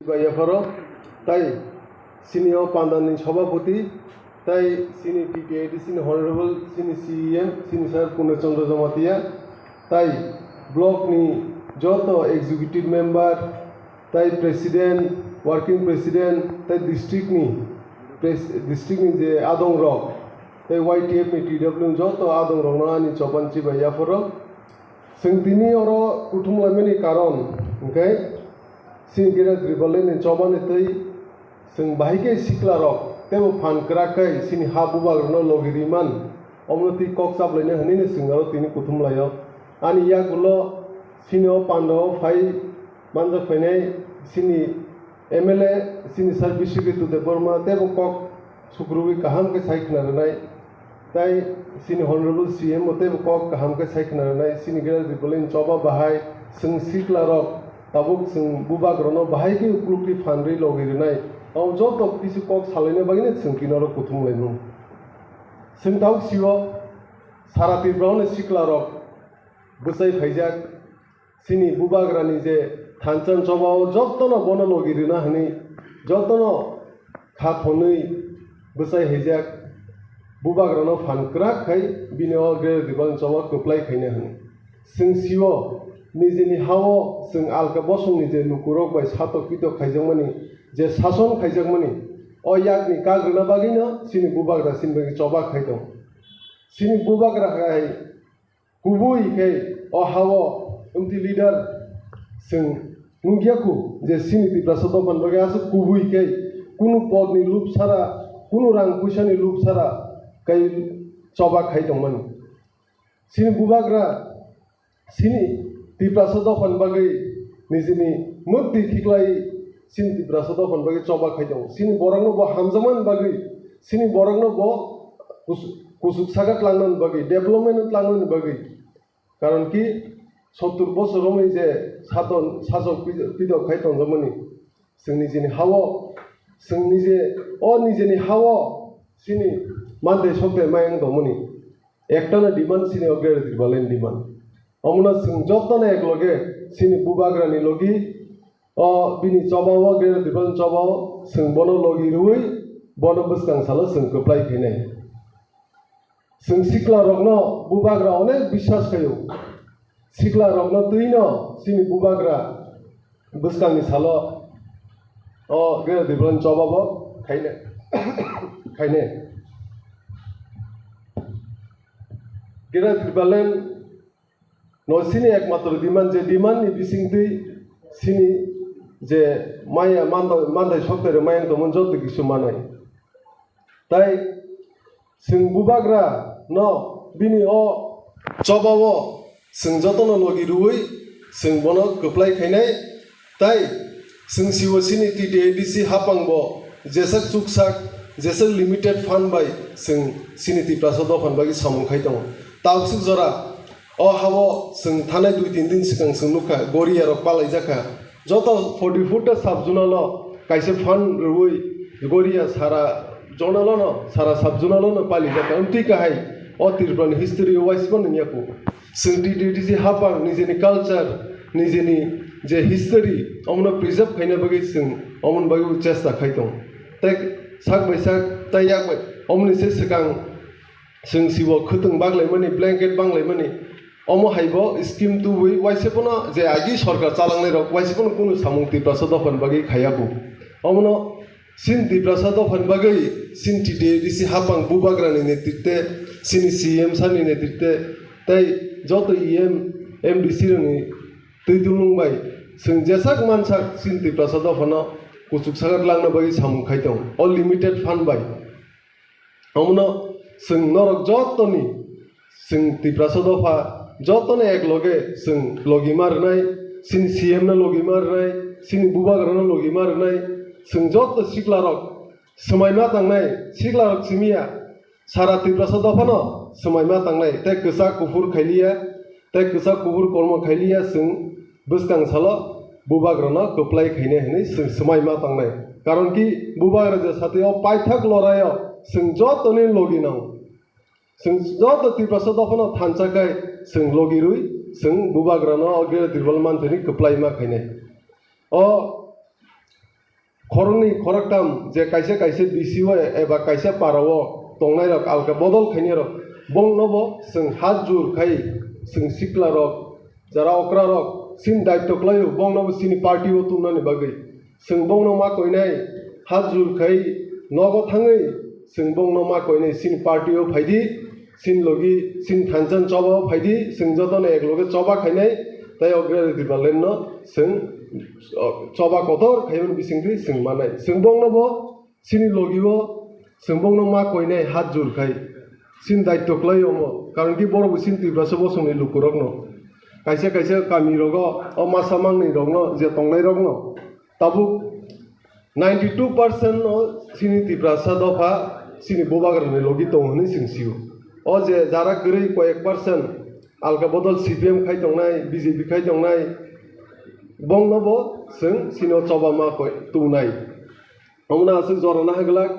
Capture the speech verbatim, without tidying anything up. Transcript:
Bai yapharo, tai sini o pandani sabhapati, tai sini T T A D C ni honorable, sini C E M, sini sir Purna Chandra Jamatia, tai block ni joto executive member, tai president, working president, tai district ni pres-, district ni je adong rok, tai Y T F ni T W ni joto adong rok no ani chobanchi bai yapharo. Chwng tini oro kuthum laimani karon hwnkhe, chini Greater Tipraland ni chobani twi chwng bahai khe sikla rok teibo phan kwrak khe chini ha bubagrano logi ri man, omono twi kok chaplaina hwnwi no chwng oro tini kuthum laio. Ani yagulo chini o pandao phai manjak phainai chini M L A, chini sir Biswajit Debbarma teibo kok sukrubwi kaham khe sai khna rwnai. Tai chini honorable C M o teibo kok kaham khe sai khna rwnai, chini Greater Tipraland ni choba bahai, chwng sikla rok tabuk chwng bubagrano bahai khe ukulukti phan rwi logi rwnai. Abo joto kisu kok salaina bagwino chwng tini oro kuthum laimung. Chwng tabuk sio sara Tripura ni sikla rok bwchai phaijak, chini bubagrani je thansa ni choba o jotono bono logi rwna hwnwi jotono kha khonwi bwchai haijak, bubagrano phan kwrak khai bini o Greater Tipraland ni choba kwplai khaina hwnwi. Chwng sio nijini ha-o chwng alka bosongni je lukurok bai satok pitok khaijakmani, je sason khaijakmani, o yakni kak rwna bagwino chini bubagra chini bagwi choba khai tong. Chini bubagra hai kubui khe o ha-o wngtwi leader chwng nukya khu je chini Tiprasa dophani bagwi aswk kubui khe kunu podni lub sara, kunu rang puisani lub sara kai choba khai tongmani. Chini bubagra chini Tiprasa dophani bagwi nijini mwktwi khiklai chini Tiprasa dophani bagwi choba khai tongo. Chini borokno bo hamjakmani bagwi, chini borokno bo kus-, kusuk saka tlangnani bagwi, development tlangnani bagwi. Karon ki sottur bosor romwi je saton, sajok pidok, pidok khai tongjakmani. Chwng nijini ha-o, chwng nije, o nijini ha-o chini manthai sokthai mayang tongmani. Ektano demand chini o Greater Tipraland demand. Omono chwng jotono ek loge chini bubagrani logi o bini choba o Greater Tipraland choba o chwng bono logi rwui bono bwskang salo chwng kwplai khainai. Chwng sikla rokno bubagra onek biswas khaio. Sikla rokno twino chini bubagra bwskangni salo o Greater Tipraland choba bo khaine, khaine. Greater Tipraland no chini ekmatro demand, je demand ni bisingtwi chini je maya mando-, manthai sokthai rok mayang tongmani joto kisu manai. Tai chwng bubagra no bini o choba o chwng jotono logi rwui chwng bono kwplai khainai. Tai chwng sibo chini T T A D C hapang bo jeswk chuksak, jeswk limited fund bai chwng chini Tiprasa dophani bagwi samung khai tongo. Tabuk swk jora o ha-o chwng thanai dui tin din swkang chwng nukha, Goria rok palaijak kha. Joto forty four ta sub zonal o kaisa fund rwui Goria sara zonal o no, sara sub zonal o no palaijak kha. Amtwi kahai o Tripura ni history o waisbo nungya kho. Chwng T T D C hapang nijini culture, nijini je history, omono preserve khaina bagwi chwng omoni bagwi chesta khai tongo. Tei sak bai sak, tei yak bai, omoni se swkang chwng sibo khwtwng baglaimani, blanket banglaimani, omo haibo scheme tubui waisa phano je agi sorkar chalangnai rok waisa phano kunu samung Tiprasa dophani bagwi khaiya kho. Omono Chini Tiprasa dophani bagwi chini T T A D C hapang bubagrani netritwe, chini C M sir ni netritwe, tei joto E M, M D C rokni twi dulung bai chwng jeswk mansak chini Tiprasa dophano kuchuk sakat langna bagwi samung khai tongo, o limited fund bai. Omono chwng norok jotoni Chwng Tiprasa dopha jotono ek loge chwng logi ma rwnai, chini C M no logi ma rwnai, chini bubagra no logi ma rwnai, chwng joto sikla rok swmai ma tangnai, sikla rok simi ya, sara Tiprasa dopha no swmai ma tangnai, tei kwchak kuphur khailiya, tei kwchak kuphur kormo khailiya, chwng bwskang salo bubagra no kwplai khainai hwnwi chwng swmai ma tangnai. Karon ki bubagra je sati o paithak lorai o chwng jotoni logi nango. Chwng joto Tiprasa dophano thansa khai chwng logi rwi chwng bubagrano o Greater Tipraland manthani kwplai ma khainai. O khoroknwi khoroktham je kaisa kaisa B C O eba kaisa para o tongnai rok alka bodol khainai rok, bongno bo chwng hat jur khai chwng sikla rok, jara okra rok chini daityo kwlaio, bongno bo chini party o tubunani bagwi chwng bongno ma koinai, hat jur khai nogo thangwi chwng bongno ma koinai, chini party o phaidi, chini logi chini thansa ni choba o phaidi, chwng jotono ek loge choba khainai, tei o Greater Tipraland no chwng, o, choba kotor khaimani bisingtwi chwng manai. Chwng bongno bo chini logi o chwng bongno ma koinai hat jur khai chini daityo kwlai omo, karon ki borok bo chini Tiprasa bosongni lukurokno kaisa kaisa kami rogo o masa mangni rokno je tongnai rokno tabuk ninety two percent no chini Tiprasa dopha chini bubagrani logi tongo hwnwi chwng sio. O je jara kwrwi koyek percent alka bodol C P M khai tongnai, B J P khai tongnai, bongno bo chwng chini o choba ma koi tungnai. Omono aswk jorano hai glak.